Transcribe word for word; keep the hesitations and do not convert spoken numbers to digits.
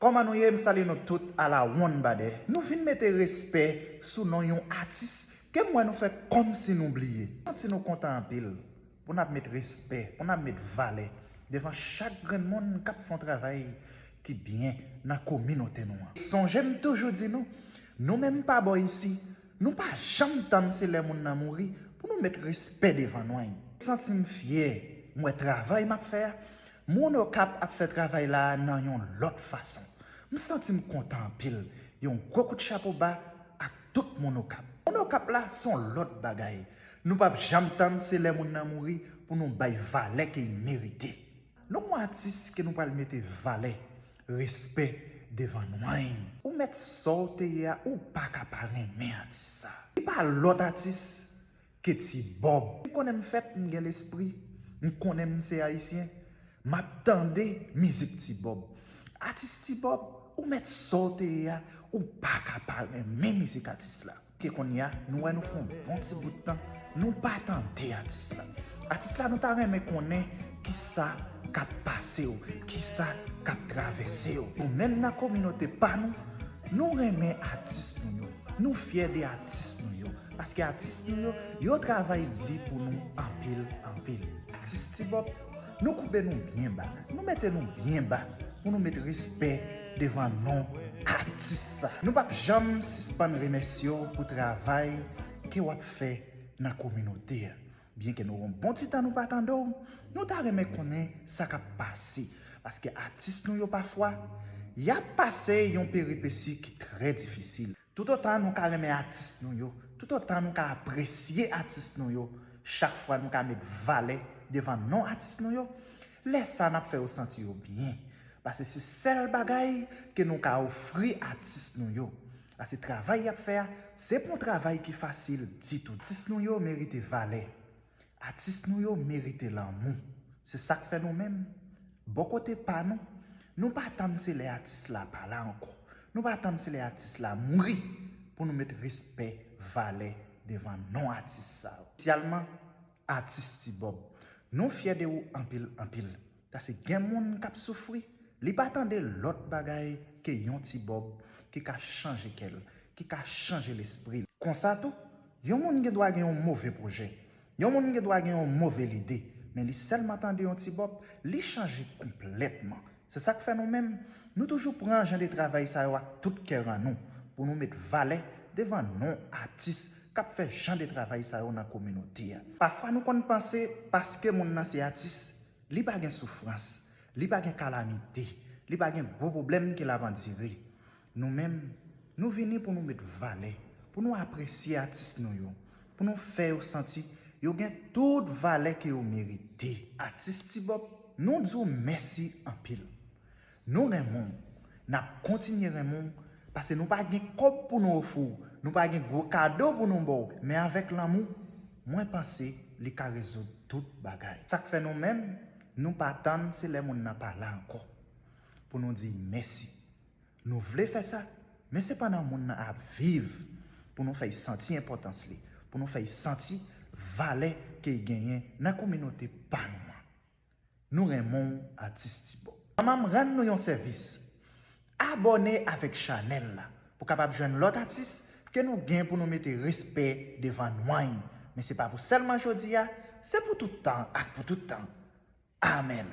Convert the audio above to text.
Kòman nou ye? M salye nou tout a la one badè. Nou vin mete respè sou non yon atis ke m wè nou fè kòmsi nou bliye. Santi nou kontan anpil pou n ap met respè, pou n ap met valè devan chak grenn moun k ap fè yon travay ki byen nan kominote nou an. Sonje m toujou di nou, nou menm pa bò isi, nou pa janm tann se lè moun nan mouri pou nou met respè devan non l. Santi m fyè, m wè travay m ap fè a, Moun Okap ap fè travay la a nan yon lòt fason. M santi m kontan anpil. Yon gwo kout chapo ba ak tout moun Okap. Moun Okap la se yon lòt bagay. Nou p ap janm tann se lè moun nan mouri pou nou bay valè ke l merite. Nou gon atis ke nou pral mete valè, respè devan non l. Ou mèt sa w te ye a, ou pa ka pa renmen atis sa. Li pa lòt atis ke Ti Bob. M konnen m fèt, m gen lespri, m konnen m se ayisyen, m ap tande mizik Ti Bob. Atis Ti Bob, ou mèt sa w te ye a, ou pa ka pa renmen mizik atis la. Ke kounye a, nou wè nou fè yon bon ti bout tan, nou pa tande atis la. Atis la, nou ta renmen konnen kisa k ap pase w, kisa k ap travèse w. Nou menm nan kominote pa nou, nou renmen atis nou yo, nou fyè de atis nou yo. Paske atis nou yo, yo travay di pou nou anpil, anpil. Atis Ti Bob, nou koupe nou byen ba, nou mete nou byen ba pou nou met respè devan non atis sa. Nou p ap janm sispann remèsye w pou travay ke w ap fè nan kominote a. Byenke nou gon bon ti tan nou pa tande w, nou ta renmen konnen sa k ap pase. Paske atis nou yo pafwa, y ap pase yon peripesi ki trè difisil. Toutotan nou ka renmen atis nou yo, toutotan nou ka apresye atis nou yo, chak fwa nou ka met valè devan non atis nou yo, lè sa n ap fè yo santi yo byen. Paske se sèl bagay ke nou ka ofri atis nou yo. Paske travay y ap fè a, se pa yon travay ki fasil ditou. Atis nou yo merite valè. Atis nou yo merite lanmou. Se sa k fè nou menm, bò kote pa nou, nou pa tann se lè atis la pa la ankò. Nou pa tann se lè atis la mouri pou nou met respè, valè devan non atis sa yo. Espesyalman, atis Ti Bob. Nou fyè de ou anpil, anpil. Paske gen moun k ap soufri, li pa tande lòt bagay ke yon Ti Bob ki ka chanje kè l, ki ka chanje lespri l. Konsa tou, yon moun gen dwa gen yon move pwojè. Yon moun gen dwa gen yon move lide, men li sèlman tande yon Ti Bob, li chanje konplètman. Se sa k fè nou menm, nou toujou pran jan de travay sa yo ak tout kè an nou, pou nou met valè devan non atis k ap fè jan de travay sa yo nan kominote a. Pafwa nou konn panse, paske moun nan se atis, li pa gen soufrans, li pa gen kalamite, li pa gen gwo pwoblèm ke l ap andire. Nou menm, nou vini pou nou met valè, pou nou apresye atis nou yo, pou nou fè yo santi yo gen tout valè ke yo merite. Atis Ti Bob, nou di w mèsi anpil. Nou renmen w, n ap kontinye renmen w, paske nou pa gen kòb pou nou ofri w, nou pa gen gwo kado pou nou ba w, men avèk lanmou, mwen panse li ka rezoud tout bagay. Sa k fè nou menm, nou pa tann se lè moun nan pa la ankò pou nou di mèsi. Nou vle fè sa, men se pandan moun nan ap viv pou nou fè y santi enpòtans li, pou nou fè y santi valè ke y genyen nan kominote pa nou an. Nou renmen w, atis Ti Bob. Manman m, rann nou yon sèvis. Abòne avèk chanèl la pou kapab jwenn lòt atis ke nou gen pou nou mete respè devan non l. Men se pa pou sèlman jodi a, se pou tout tan ak pou tout tan. Amèn.